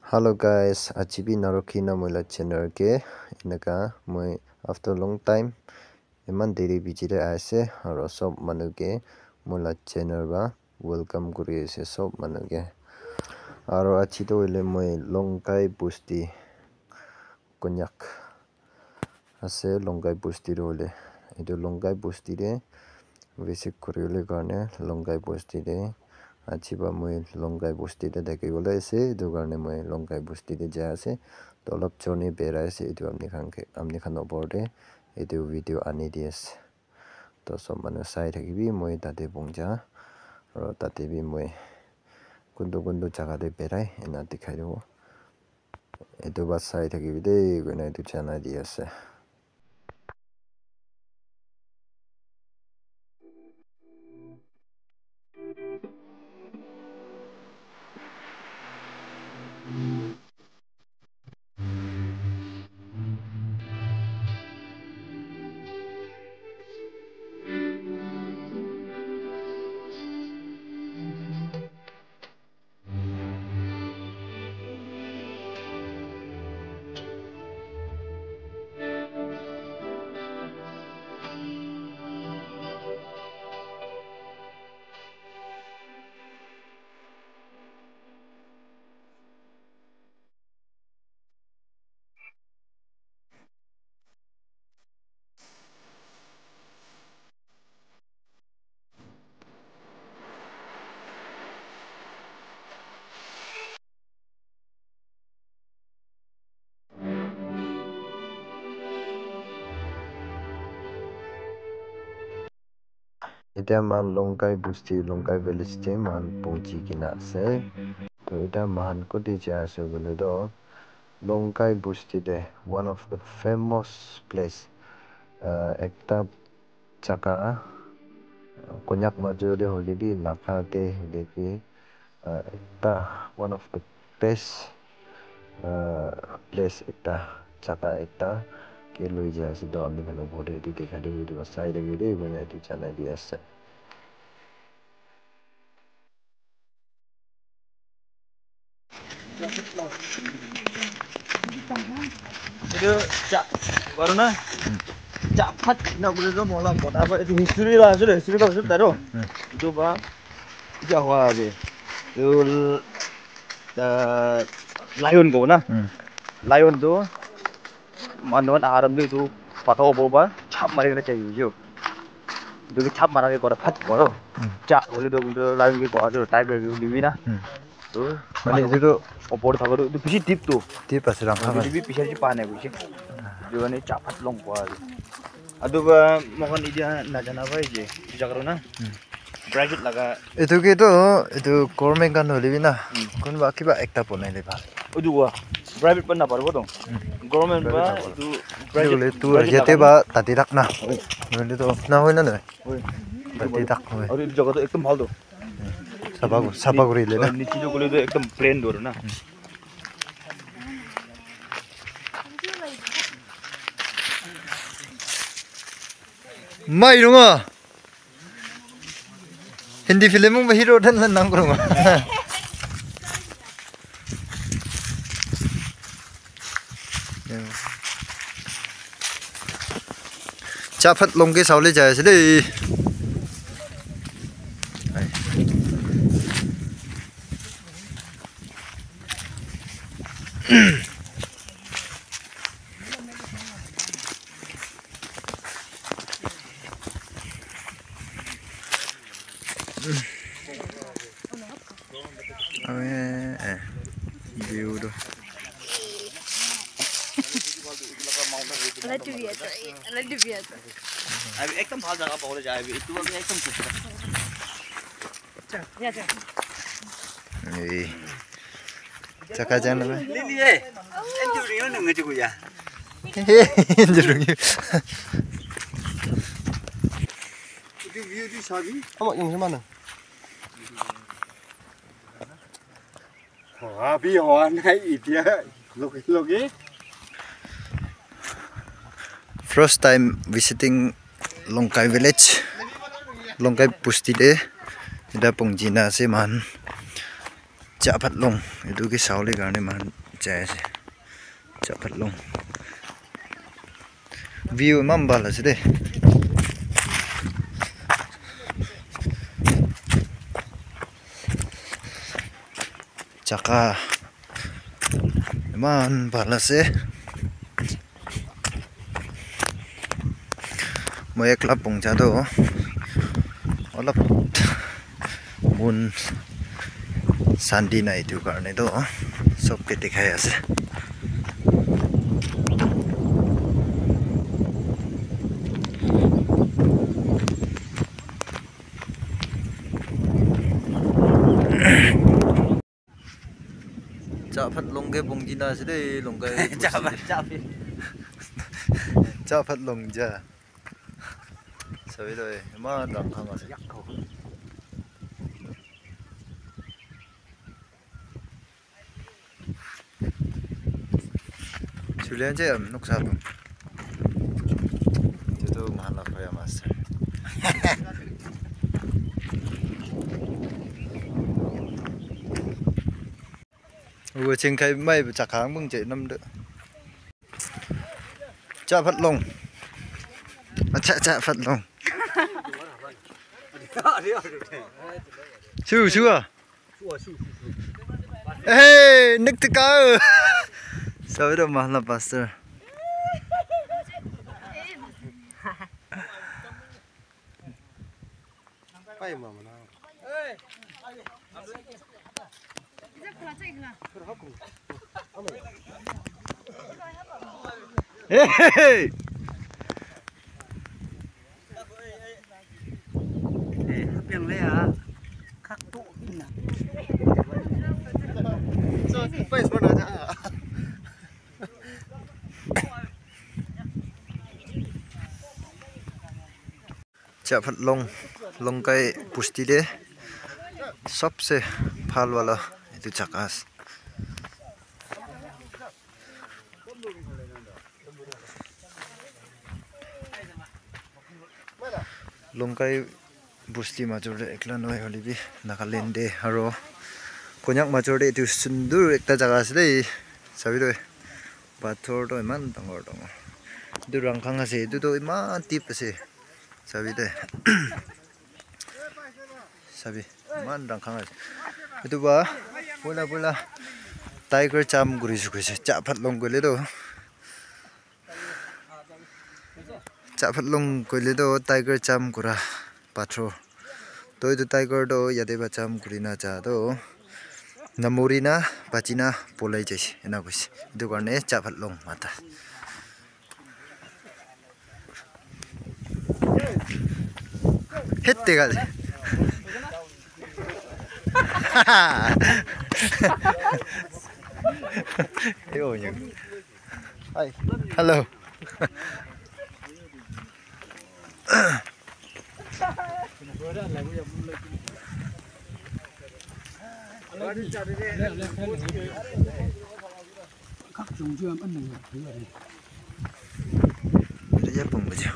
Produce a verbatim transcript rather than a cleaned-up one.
Hello guys, aji bi narukhi na moi la channel ke eneka moi after long time eman deri bichi te aise aro sob manu ke moi la channel ba welcome kuri ase sob manu ke. Aro aji to hoile moi Longkai Busti Konyak ase Longkai Busti te hoile. Etu Longkai Busti te visit kuri bole karne Longkai Busti te aji ba moi Longkai Busti te thaki bole ase. Etu karne moi Longkai Busti te jai ase. To olop journey berai ase. Etu apni khan ke, apni khan opor te etu video ani di ase. To sob manu sai thaki bi moi tate pongja. Aro tate bi moi kuntu kuntu jaga te berai ena dikhai dibo. Etu ba sai thakibi de koina etu janai di ase. Etiya moikhan Longkai Busti, Longkai Village te moikhan pongchi kena ase. To etiya moikhan kute jai ase koile toh, Longkai Busti te one of the famous place, uh, ekta jaga, Konyak majot te hoile bi, Naga te hoile bi, uh, ekta one of the best, uh, place ekta, jaga ekta ke loi jai ase. To ami khan opor te etu dikhai dibo, etu sai thakibi de, koina etu janai di ase. Etu cha, baru na? Cha phat na bole to mola kota ba, etu history la ase, history la ase taro. Etu ba, etu hua ase. Etu, uh, lion ko na? Lion to, manu khan aram tu etu pathor opor para chap mari kena chai hoise. Etu bi chap mara ke kora phat koro. Cha, hoile to, etu lion ke kora tu, type of view dibi na. To, mane etu to opor thaka tu, etu bishi deep tu. Deep ase, rang etu bi bishi ase, pa nai hoise. Etu karne cha phat long kora ase. Atu ba, moikhan etia najana pai je, etu jaga tu na. Private laga. Etu ke toh, etu government khan hoile bi na, kunba kiba ekta banai le bhal. Etu wa, private pa naparibo toh. Government pa etu private, private yate ba tate rak na. Hoile toh na hoi na noi. Tate rak hoi. Aru etu jaga toh ekdum bhal toh. Sapa, sapa kuri le na. Niche toh koile toh ekdum plain toh na. Mai runga. Hindi film mo hero dan lang nang kurunga. Cha phat long ke saole jai ase de. Abe, eh, view tu. Ala tu biya tu, eh, ala tu biya tu. Abhi ekdam bhal jaga pahule jai, abhi etu abhi ekdam. Ei. Chaka jana na. Lili eh. Enjoy rinyo nang ngaji kuya. Enjoy rinyo. Itu view di sabi. Ama yung mana? Abi hawa nai itia. Loki loki. First time visiting Longkai village, Longkai busti te, ida pongji na ase man. Chaphatlong, etu ke sabole karne moikhan jai ase. Chaphatlong. View eman bhal ase de. Jaka eman bhal ase. Moi ekla pungja toh olop moon sun di nai etu karne toh sob ke dikhai ase. Chaphatlong ke pungji na ase de, Longkai. Chaphat, chaphat. Chaphatlong ja. Sabi toh, eh, eman rang khang ase. Chulian je, am, nuksa tu. Itu tu mahal lah kaya master. Wo ching kai mai bu chak hang bung je nam de. Chaphatlong. Acha, Chaphatlong. Su, su ah. Hey, nik tika. Sabi toh mahal pastor. Hey, hey, hey. Eh, hapiang le ya. Kak tu ina. So, pa isma na ja. Chaphatlong, Longkai busti te sabse bhal wala etu jaka ase. Longkai busti major te ekla nohoi hoile bi Nagaland te aro Konyak major te etu sundur ekta jaka ase dei. Sabi toh pathor toh eman dangor dangor. Etu rangkhang ase, etu toh eman deep ase. Sabi de. Sabi, eman rangkhang ase. Etu ba, poila poila tiger jump kuri se koise. Chaphatlong koile toh. Chaphatlong koile toh tiger jump kura pathor. Toh etu tiger toh yate ba jump kuri na ja toh. Namori na, bachi na, polai jaise. Ena koise. Etu karne Chaphatlong mata. Hette gal. Yo, yo. Hi. Hello. Kak chung chu am an nang ya. Ri ya pung ba chu.